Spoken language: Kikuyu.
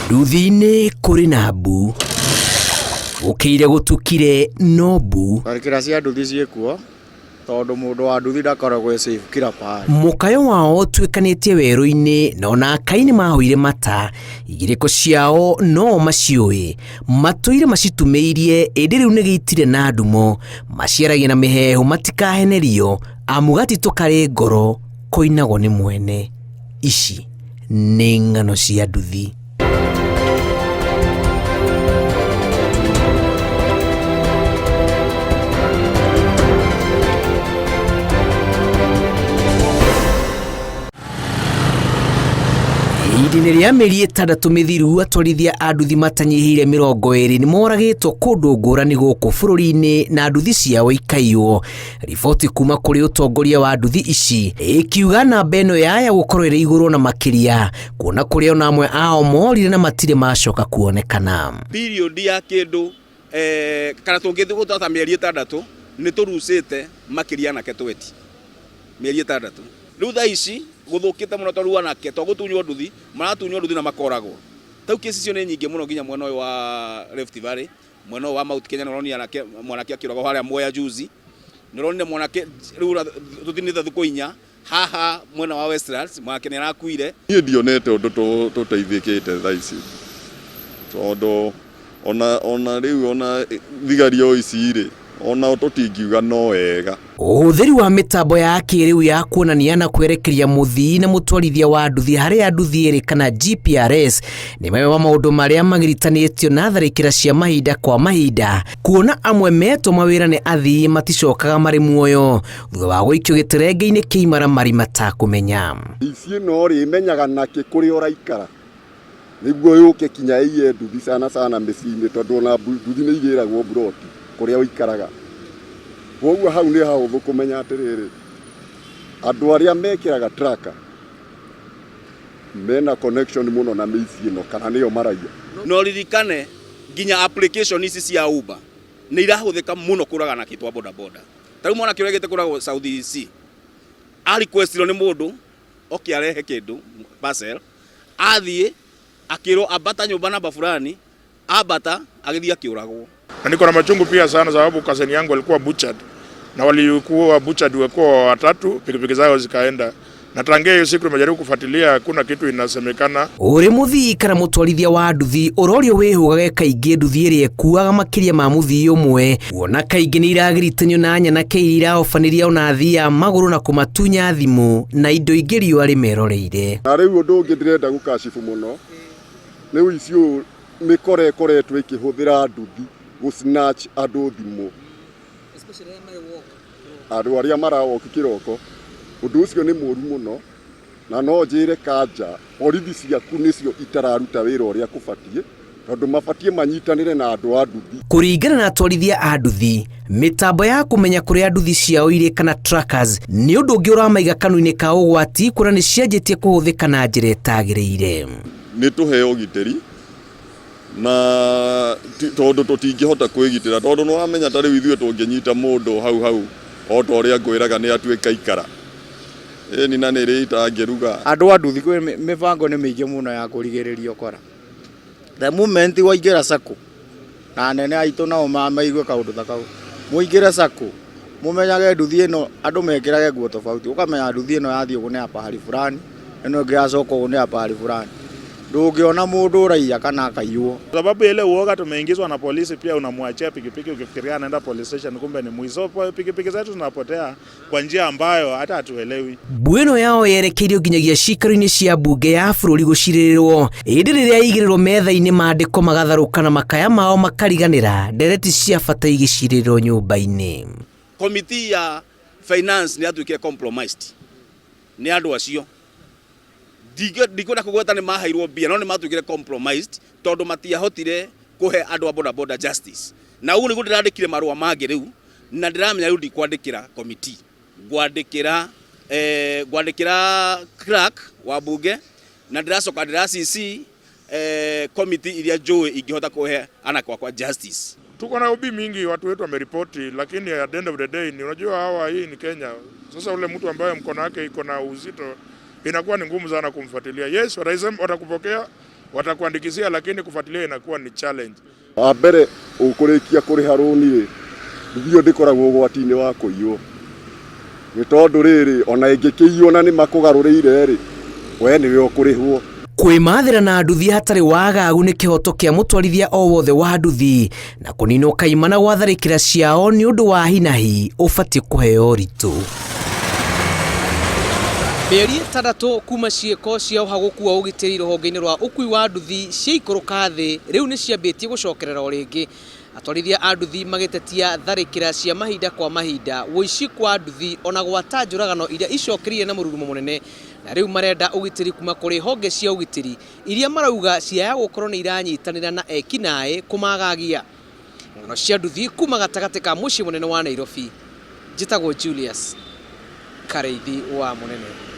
Nduthi-inĩ kũrĩ na mbu, gũkĩire gũtukire no mbu. Tharĩkĩra cia nduthi ciĩkuo tondũ mũndũ wa nduthi ndakoragwo e safe kila pahali. Mũkayo wao ũtuĩkanĩtie werũ-inĩ na ona akai nĩ mahũire mata, igĩrĩko ciao no maciũĩ, matũire macitumĩirie ĩndĩ rĩu nĩ gĩitire na ndumo, maciaragia na mĩheehũ matikahenerio, amu gatitũ karĩ ngoro koinagwo nĩ mwene. Ici nĩ ng'ano cia nduthi. Ihinda-inĩ rĩa mĩeri 6 mĩthiru, atwarithia a nduthi matanyihĩire 20 nĩ moragĩtwo kũndũ ngũrani gũkũ bũrũri-inĩ na nduthi ciao ikaiywo. Riboti kuma kũrĩ ũtongoria wa nduthi ici ĩkiuga namba ĩno yaya gũkorwo ĩrĩ igũrũ na makĩria, kuona kũrĩ ona amwe ao morire na matirĩ macoka kuonekana. Period ya kĩndũ kana tũngĩthiĩ gũtata mĩeri 6 nĩ tũrucĩte makĩria anake 20 mĩeri 6. Rĩu thaa ici gũthũkĩte mũno tondũ anake to gũtunywo nduthi, maratunywo nduthi na makoragwo. Tau kesi icio nĩ nyingĩ mũno nginya mwena ũyũ wa Rift Valley, mwena ũyũ wa Mount Kenya nĩ ũronire anake mwanake akĩũragwo harĩa Mwea juzi. Nĩ ũronire mwanake rĩu tũthinĩte thikũ 4 haha mwena wa Westlands mwanake nĩ arakuire. Niĩ ndionete ũndũ tũteithĩkĩte thaa ici tondũ ona rĩu ona thigari o ici rĩ ona tũtingiuga no wega. Ũhũthĩri wa mĩtambo ya kĩrĩu ya kuonania na kwerekeria mũthii na mũtwarithia wa nduthi harĩa nduthi ĩrĩ kana GPRS nĩ mamwe ma maũndũ marĩa magiritanĩtio na tharĩkĩra cia mahinda kwa mahinda, kuona amwe metwo mawĩra nĩ athii maticokaga marĩ muoyo thutha wa gũikio gĩterenge-inĩ kĩimara mari matakũmenya. Ici ĩno rĩ ĩmenyaga nakĩ kũrĩa ũraikara nĩguo yũke kinya ĩiye nduthi sana sana mĩciĩ-inĩ tondũ ona nduthi nĩ igĩragwo mburoti kũrĩa ũikaraga. Koguo hau nĩ hahũthũ kũmenya atĩrĩrĩ, andũ arĩa mekĩraga tracker mena connection mũno na mĩciĩ ĩno kana nĩo maraiya. No ririkane nginya application ici cia Uber nĩ irahũthĩka mũno kũragana kĩtwa boda boda. Ta rĩu mwanake ũrĩa ũgĩte kũragwo South C a requestirwo nĩ mũndũ oke arehe kĩndũ parcel, athiĩ akĩrwo ambata nyũmba namba fulani, ambata agĩthiĩ akĩũragwo. Na niko na machungu pia sana sababu cousin yangu alikuwa butchered na walikuwa butchered wakuwa watatu, pikipiki zao zikaenda. Na tangia hiyo siku tumejaribu kufuatilia, hakuna kitu inasemekana. Uri muthii kana mutwarithia wa nduthi urorio wihugage kaingĩ nduthi ĩrĩa ĩkuaga makĩria ma muthii ũmwe, kuona kaingĩ nĩ iragiritanio na nyanake iria irahobanĩria ona athii a magũrũ na kũmatunya thimũ na indo ingĩ riũa rĩmeroreire. Na rĩu ũndũ ũngĩ ndĩrenda gũkacibu mũno nĩ ũici ũyũ mĩkora ĩkoretwo ĩkĩhũthĩra nduthi gũ snatch andũ thimũ. Andũ arĩa marawoki kĩroko, ũndũ ũcio nĩ mũru mũno, na no njĩre kanja borithi ciaku nĩcio itararuta wĩra ũrĩa kũbatiĩ, tondũ mabatiĩ manyitanĩre na andũ a nduthi. Kũringana na atwarithia a nduthi, mĩtambo ya kũmenya kũrĩa nduthi ciao irĩ kana trackers nĩ ũndũ ũngĩ ũramaiga kanua-inĩ ka ũgwati, kuona nĩ cianjĩtie kũhũthĩka na njĩra ĩtagĩrĩire. Nĩ tũheo ũgitĩri na tondũ tũtingĩhota kwĩgitĩra, tondũ nĩ wamenya ta rĩu ithuĩ tũngĩnyita mũndũ hau hau o ta ũrĩa ngwĩraga nĩ atuĩka ikara. Ĩni na nĩ rĩ itangĩruga. Andũ a nduthi kwĩ mĩbango nĩ mĩingĩ mũno ya kũrigĩrĩria ũkora. The moment waingĩra sacco na anene aitũ nao maigue kaũndũ ta kau, mũingĩre sacco mũmenyage nduthi ĩno, andũ mekĩrage nguo tofauti, ũkamenya nduthi ĩno yathiĩ ũguo nĩ ya pahali fulani, ĩno ĩngĩ yacoka ũguo nĩ ya pahali fulani. Ndũngĩona mũndũ ũraiya kana akaiywo. Sababu ile uoga tumeingizwa na polisi, pia unamwachia pikipiki ukifikiria anaenda police station, kumbe ni mwizi. So pikipiki zetu zinapotea kwa njia ambayo hata hatuelewi. Mbuĩ ĩno yao yerekeirio nginyagia ciikaro-inĩ cia mbunge ya bũrũri gũcirĩrĩrwo, ĩndĩ rĩrĩa yaigĩrĩrwo metha-inĩ maandĩko magatharũka na makaya mao makariganĩra, ndereti cia bata igĩcirĩrĩrwo nyũmba-inĩ. Committee ya finance nĩ yatuĩkire compromised nĩ andũ acio. Ndikwenda kũgweta nĩ maheirwo mbia, no nĩ matuĩkire compromised tondũ matiahotire kũhe andũ a boda boda justice. Na ũguo nĩguo ndĩrandĩkire marũa mangĩ rĩu, na ndĩramenya rĩu ndikwandĩkĩra committee, ngwandĩkĩra clerk wa bunge, na ndĩracoka ndĩra CC committee iria njũĩ ingĩhota kũhe anake wakwa justice. Tuko na ubi mingi, watu wetu wameripoti, lakini at the end of the day ni unajua hawa, hii ni Kenya. Sasa ule mtu ambaye mkono wake iko na uzito inakuwa ni ngumu sana kumfuatilia. Yes, watakupokea, Watakuandikishia, lakini kufuatilia inakuwa ni challenge. Wa mbere ũkũrĩkia kũrĩha rũni rĩ, nduthi ĩyo ndĩkoragwo ũgwati-inĩ wa kũiywo, nĩ tondũ rĩrĩ, ona ĩngĩkĩiywo na nĩ makũgarũrĩire rĩ, we nĩwe ũkũrĩhwo. Kwĩmathĩra na nduthi hatarĩ wagagu nĩ kĩhoto kĩa mũtwarithia o wothe wa nduthi, na kũninwo kaimana gwa tharĩkĩra ciao nĩ ũndũ wa hinahi ũbatiĩ kũheo ũritũ. Mĩeri 6 kuma ciĩko cia ũhagũku wa ũgitĩri rũhonge-inĩ rwa ũkui wa nduthi ciaikũrũka thĩ, rĩu nĩ ciambĩtie gũcokerera o rĩngĩ. Atwarithia a nduthi magĩtetia tharĩkĩra cia mahinda kwa mahinda, ũici kwa nduthi ona gwata njũragano iria icokereire na mũrurumo mũnene, na rĩu marenda ũgitĩri kuma kũrĩ honge cia ũgitĩri iria marauga ciaya gũkorwo nĩ iranyitanĩra na ekinaĩ kũmagagia. Ng'ano cia nduthi kuma gatagatĩ ka mũciĩ mũnene wa Nairobi. Njĩtagwo Julius Kareithi wa Mũnene.